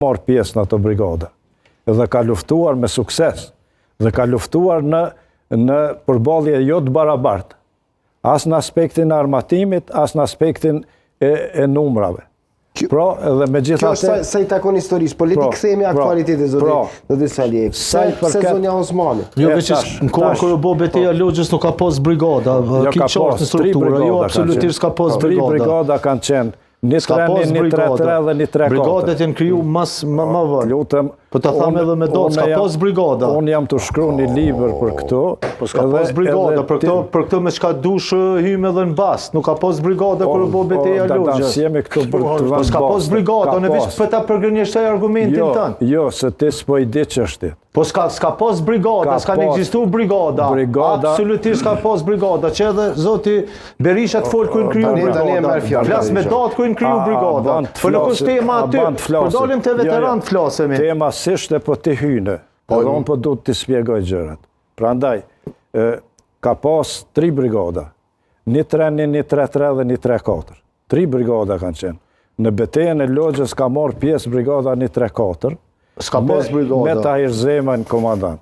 Marrë pjesë në ato brigada dhe ka luftuar me sukses dhe ka luftuar në në përballje jo të barabartë, as në aspektin e armatimit, as në aspektin e, e numrave. Pra, edhe megjithatë... Kjo sa, sa i takon historisë, po le t'i pra, kthehemi pra, aktualitetit, zoti, pra, zoti Saliaj. Pse, pse zonja Osmani? Jo, veç në kohën kur u bë beteja e po. Loxhës nuk ka pas brigada, jo, ki qartë në strukturë, jo, absolutisht s'ka pas brigada. Tri brigada kanë qenë, Një tre një, një tre tre dhe një tre katër. Brigadat janë kriju mas më më vonë. Lutem. Po ta tham edhe me datë, s'ka pas brigada. Unë jam tu shkru një libër për këto. Po s'ka pas brigada, për këto, për këto me çka dush hyjmë edhe në bast. Nuk ka pas brigada kur u bë beteja e Loxhës. Po jemi këtu për të vënë. Po s'ka pas brigada, unë veç për ta përgënjeshtroj argumentin jo, tënd. Jo, se ti s'po i di çështjet. Po s'ka s'ka pas brigada, s'ka ekzistu brigada. Brigada absolutisht s'ka pas brigada, që edhe zoti Berisha të fol kur kriju brigada. Flas me datë kur kriju brigada. Po nuk është tema aty. Po dalim te veteranët jo, jo. flasemi. Tema s'ishte po ti hyne. Po edhe unë po du t'i shpjegoj gjërat. Prandaj, ka pas tri brigada. Një 3 1, një 3 3 dhe një 3 4. Tri brigada kanë qenë. Në betejën e Loxhës ka marrë pjesë brigada 1 3 4. S'ka pas brigada. Me Tahir Zemajn komandant.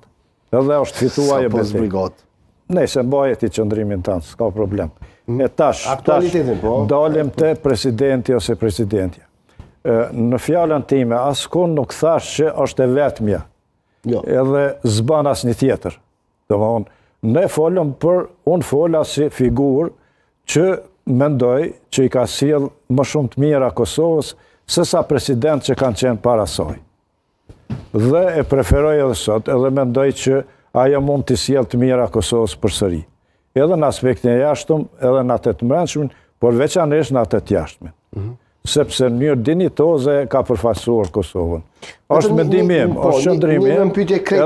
Edhe është fitu ajo betejë. S'ka pas brigadë. Nejse mbaje ti qëndrimin tënd, s'ka problem. Mm. E tash, tash, po. dalim te presidenti ose presidentja. Në fjalën time, askund nuk thash që është e vetmja. Jo. Edhe s'ban asnjë tjetër. Domethënë, ne folëm për, unë fola si figurë që mendoj që i ka sjell më shumë të mira Kosovës se sa president që kanë qenë para saj. Dhe e preferoj edhe sot, edhe mendoj që ajo mund t'i sjell të mira Kosovës përsëri. Edhe në aspektin e jashtëm, edhe në atë të mbrendshmin, por veçanërisht në atë të jashtmin. Mm -hmm. Sepse në mënyrë dinjitoze ka përfaqësuar Kosovën. Është mendimi im, po, është qëndrimi im. Një pyetje krejt.